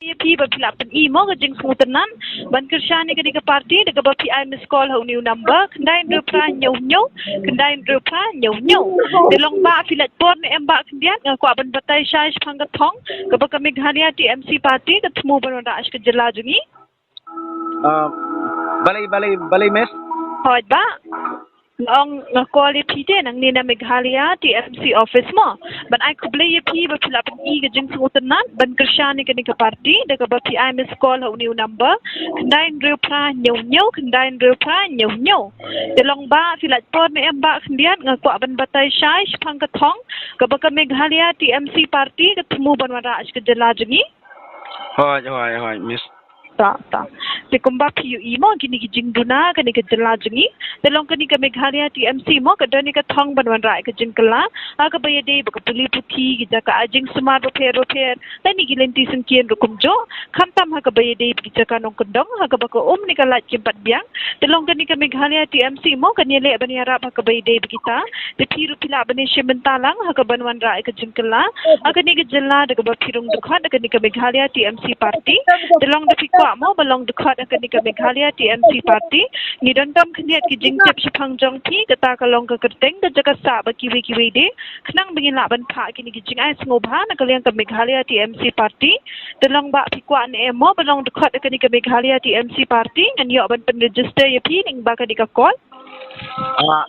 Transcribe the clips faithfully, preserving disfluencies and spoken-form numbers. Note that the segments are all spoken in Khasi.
Ïa phi ba phi lah pyni mo ka jingsngewtynnat ban kyrshan ïa kane ka party da kaba phi ai miss call ha une u number khyndai hynriew phra hynñiew hynñiew, khyndai hynriew phra hynñiew hynñiew. Te long ba phi lah por ne em ba khyndiat, nga kwah ban batai shai shaphang ka thong kaba ka Meghalaya T M C party ka thmu ban wanrah sha ka jylla jong ngi. Ah, balei, balei, balei, miss? Hooid bah. Nga ong nga call ïa phi te nangne na Meghalaya T M C office mo, ban ai khublei ïa phi ba phi lah pyni ka jingsngewtynnat ban kyrshan ïa kane ka party da kaba phi ai miss call ha une u number khyndai hynriew phra hynñiew hynñiew, khyndai hynriew phra hynñiew hynñiew. Te long ba phi lah por ne em ba khyndiat, nga kwah ban batai shai shaphang ka thong kaba ka Meghalaya T M C party ka thmu ban wanrah sha ka jylla jong ngi. Hooid, hooid, hooid, miss. Ta, ta. Te kumba phi ïohi mo kine ki jingduna kane ka jylla jong ngi. Te long kane ka Meghalaya T M C mo ka don ïa ka thong ban wanrah ïa ka jingkylla ha kaba ïadei bad ka pule puthi, ki jaka ai jingsumar bapher bapher, lane ki lynti syngkien ruh kumjuh. Khamtam ha kaba ïadei bad ki jaka nongkyndong ha kaba ka um ne ka lait kim pat biang. Te long kane ka Meghalaya T M C mo kan ïaleh ban ïarap ha kaba ïadei bad kita. Te phi ruh phi lah ban ïashim bynta lang ha kaban wanrah ïa ka jingkylla ha kane ka jylla da kaba phi rung dkhot ha kane ka Meghalaya T M C party. Te long da phi kwah mo ba long dkhot ha kane ka Meghalaya T M C party, ngi donkam khyndiat ki jingtip shaphang jong phi, kata ka long ka kyrteng, ka jaka sah bad kiwei kiwei de, khnang ba ngin lah ban phah kine ki jingai sngewbha na ka liang ka Meghalaya T M C party. Te long ba phi kwah ne em mo ba long dkhot ha kane ka Meghalaya T M C party, ngan ïoh ban pynregister ïa phi lyngba kane ka call. Ah,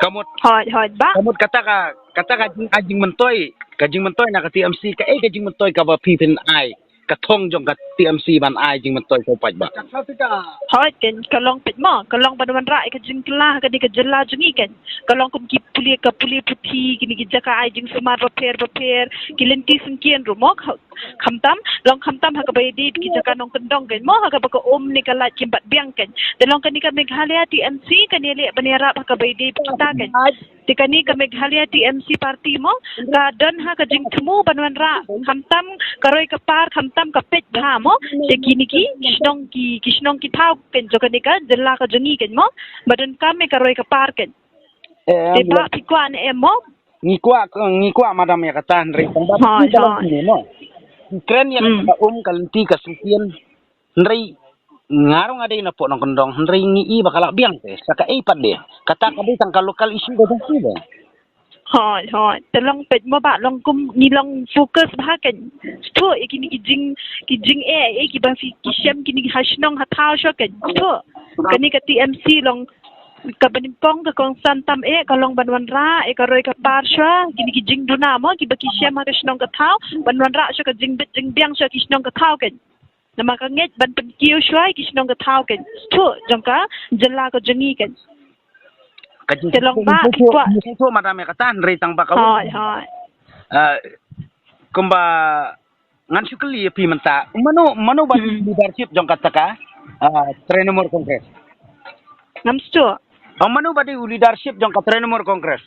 ka mut, Hooid, hooid bah. ka mut kata ka, kata ka jing, ka jingmyntoi, ka jingmyntoi na ka T M C, kaei ka jingmyntoi kaba phi phin ai, ka thong jong ka T M C ban ai jingmyntoi sha u paidbah? Hooid, kan ka long peit mo, ka long ban wanrah ïa ka jingkylla ha kane ka jylla jong ngi kan. Ka long kum ki pule, ka pule puthi, kine ki jaka ai jingsumar bapher bapher, ki lynti syngkien ruh mo, kha-, khamtam, long khamtam ha kaba ïadei bad ki jaka nongkyndong kan mo, ha kaba ka um ne ka lait kim pat biang kan. Te long kane ka Meghalaya T M C kan ïaleh ban ïarap ha kaba ïadei bad kita kan. Te kane ka Meghalaya T M C party mo ka don ha ka jingthmu ban wanrah khamtam ka roi ka par, khamtam ka peit bha mo, te kine ki shnong, ki, ki shnong ki thaw kan jong kane ka jylla ka jong ngi kan mo, ba donkam ïa ka roi ka par kan. Te ba phi kwah ne em mo? Ngi kwah, ngi kwah madam ïa kata, hynrei tang ba phi ka long kine mo. Ki kren ïa ka um ka lynti ka syngkien, hynrei nga ruh nga dei na pdeng nongkyndong, hynrei ngi i ba ka lah biang te sa kaei pat de. Kata ka dei tang ka local issue ka jong phi de. Hooid, hooid. Te long peit mo ba long kum ngi long focus bha kan. Shuh ïa kine ki jing, ki jingeh, eh, kiba phi ki shem kine ha shnong ha thaw shuh kan. Shuh. Kane ka T M C long kaba nyngkong ka kongsan tam eh ka long ban wanrah ïa ka roi ka par shuh kine ki jingduna mo kiba ki shem ha ka shnong ka thaw, ban wanrah shuh ka jingbit jingbiang shuh ki shnong ka thaw kan. Namar ka ngeit ban pynkiew shuh ïa ki shnong ka thaw kan. Shuh jong ka jylla ka jong ngi kan. Te long ba ki kwah. Shuh madam ïa kata, hynrei tang ba ka. Hooid, hooid. Ah, kumba ngan shu kylli ïa phi mynta. Mano, mano ba dei u leadership jong kata ka, ah, Trinamool Congress? Ngam sngewthuh. Ong mano ba dei u leadership jong ka Trinamool Congress?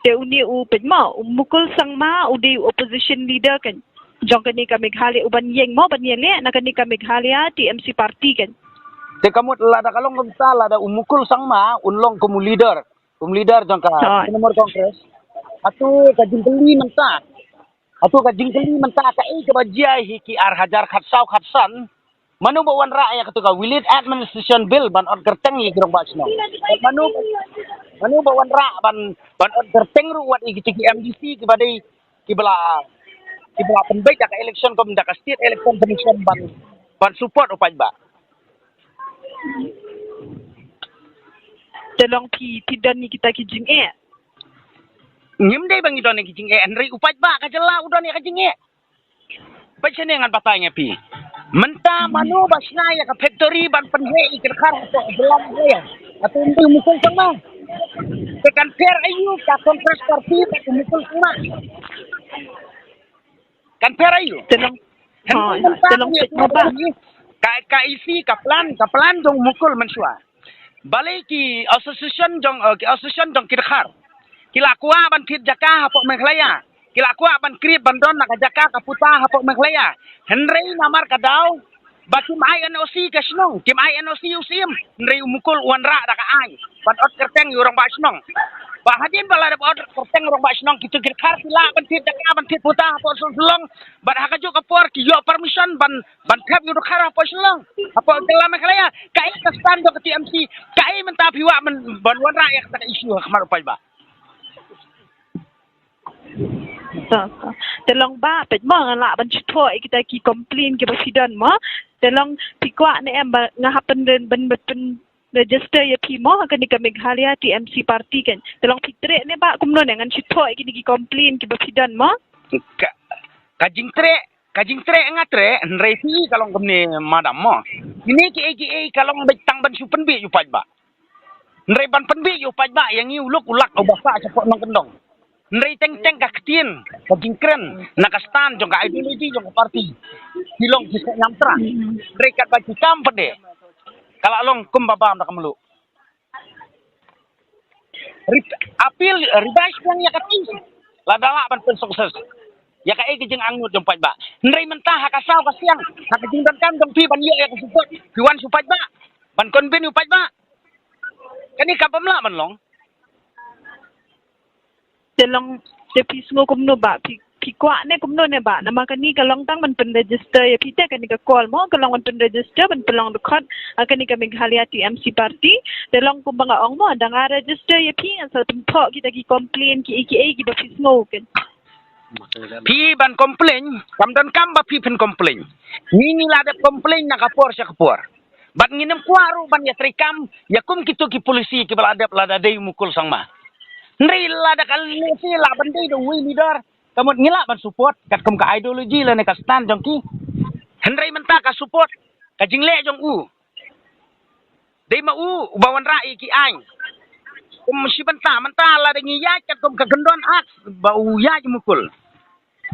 Te une u peit mo, u Mukul Sangma u dei u opposition leader kan jong kane ka Meghalaya, u ban ïeng mo ban ïaleh na kane ka Meghalaya T M C party kan. Te ka mut lada ka long kumta, lada u Mukul Sangma un long kum u leader, kum leader jong ka Trinamool Congress. Hato ka jingkylli mynta, hato ka jingkylli mynta kaei kaba jia hi ki ar hajar khatsaw khatsan? Mano ba wanrah ïa katu ka Village Administration Bill ban ot kyrteng ïa ki rangbah shnong? Mano, mano ba wanrah ban, ban ot kyrteng ruh wat ïa kitu ki M D C kiba dei, kiba la, kiba la pynbeit da ka election kum da ka State Election Commission ban, ban support u paidbah? Te long phi, phi don ïa kita ki jingeh? Ngim dei ba ngi don ïa ki jingeh, hynrei u paidbah ka jylla u don ïa ka jingeh. Peit shane ngan batai ïa phi. Mynta mano ba shna ïa ka factory ban pynheh ïa ki dkhar hapoh jylla Meghalaya? Hato ym dei u Mukul Sangma? Te kan pher aïu ka Congress Party bad u Mukul Sangma? Kan pher aïu? Te long, te long peit mo ba. Ka, ka isi, ka plan, ka plan jong u Mukul mynshuwa. Balei ki association jong, eh, ki association jong ki dkhar ki la kwah ban thied jaka hapoh Meghalaya, ki la kwah ban khrip ban don na ka jaka ka puta hapoh Meghalaya. Hynrei namar ka daw ba kim ai N O C ka shnong, kim ai N O C u Syiem, hynrei u Mukul u wanrah da ka aiñ ban ot kyrteng ïa u rangbah shnong. Ba hadien ba la dep ot kyrteng u rangbah shnong, kitu ki dkhar ki lah ban thied jaka, ban thied puta hapoh Shillong, bad ha kajuh ka por ki ïoh permission ban, ban thep ïa u Dkhar hapoh Shillong, hapoh jylla Meghalaya. Kaei ka stand jong ka T M C? Kaei mynta phi wad ban, ban wanrah ïa kata ka issue ha khmat u paidbah? To, to. Te long ba peit mo, nga lah ban shu thoh ïa kita ki complain kiba phi don mo. Te long phi kwah ne em ba nga hap ban, ban, ban, ban register ïa phi mo ha kane ka Meghalaya T M C party kan? Te long phi treh ne ba kumno ne, ngan shu thoh ïa kine ki complain kiba phi don mo. Ka, ka jingtreh, ka jingtreh nga treh, hynrei phi ka long kumne madam mo. Kine kiei kiei ka long beit tang ban shu pynbeit ïa u paidbah. Hynrei ban pynbeit ïa u paidbah, ïa ngi u lok u lak uba sah shapoh nongkyndong. Hynrei teng teng ka ktien, ka jingkren, na ka stand jong ka ideology jong ka party, ki long ki seh ñiamtra. Hynrei katba ki kam pat de, ka la long kumba bam da ka mluh. Rep-, appeal, revise lang ïa ka ting, lada lah ban pynsuccess ïa kaei ka jingangnud jong paidbah. Hynrei mynta ha ka saw ka siang, ha ka jingdonkam jong phi ban ïoh ïa ka support, phi wan sha u paidbah ban convince u paidbah. Kane ka bym lah ban long. Te long, te phi sngew kumno ba, phi, phi kwah ne kumno ne ba? Namar kane ka long tang ban pynregister ïa phi, te kane ka call mo ka long ban pynregister, ban pynlong dkhot ha kane ka Meghalaya T M C party. Te long kumba nga ong mo, da nga register ïa phi, ngan sa pynthoh kita ki complain kiei kiei kiba phi sngew kan. Phi ban complain, kam donkam ba phi phin complain. Ngi ngi la dep complain na ka por sha ka por. Bad ngim kwah ruh ban ïatreikam ïa kum kito ki policy kiba la dep lada dei u Mukul Sangma. Hynrei lada ka lehse lah ban dei da uwei u leader, ka mut ngi lah ban support katkum ka ideology lane ka stand jong ki. Hynrei mynta ka support, ka jingleh jong u, dei ma u uba wanrah ïa ki aiñ. Kum shi bynta mynta lada ngi ïaid katkum ka kyndon akt ba u ïaid u Mukul.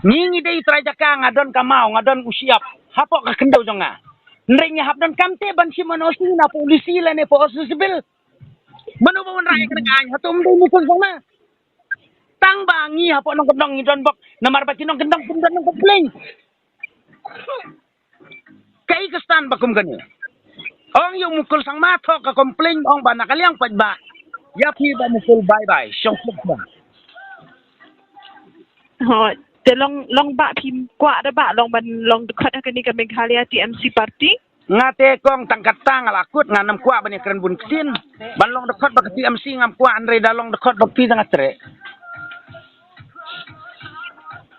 Ngi ngi dei trai jaka, nga don ka maw, nga don u shyiap hapoh ka khyndew jong nga. Hynrei ngi hap donkam te ban shim N O C na policy lane po O C civil. Mano ba wanrah ïa kane ka aiñ? Hato ym dei u Mukul Sangma? Tang ba ngi hapoh nongkyndong ngi don bok, namar ba ki nongkyndong kim don nongcomplain. Kaei ka stand ba kum kane? Ong ïa u Mukul Sangma thoh ka complain, ong ba na ka liang paidbah, ïa phi Bah Mukul bye bye, shong suk ba. Ho, te long, long ba phi kwah da ba long ban long dkhot ha kane ka Meghalaya T M C party? Nga te kong tang kata nga la kut, ngam kwah ban ïakren bun ktien. Ban long dkhot bad ka T M C ngam kwah, hynrei da long dkhot bad phi da nga treh.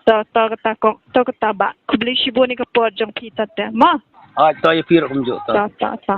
To, to kata kong, to kata ba. Khublei shibun ïa ka por jong phi te mo. Ai, to ïa phi ruh kumjuh to. To, to, to.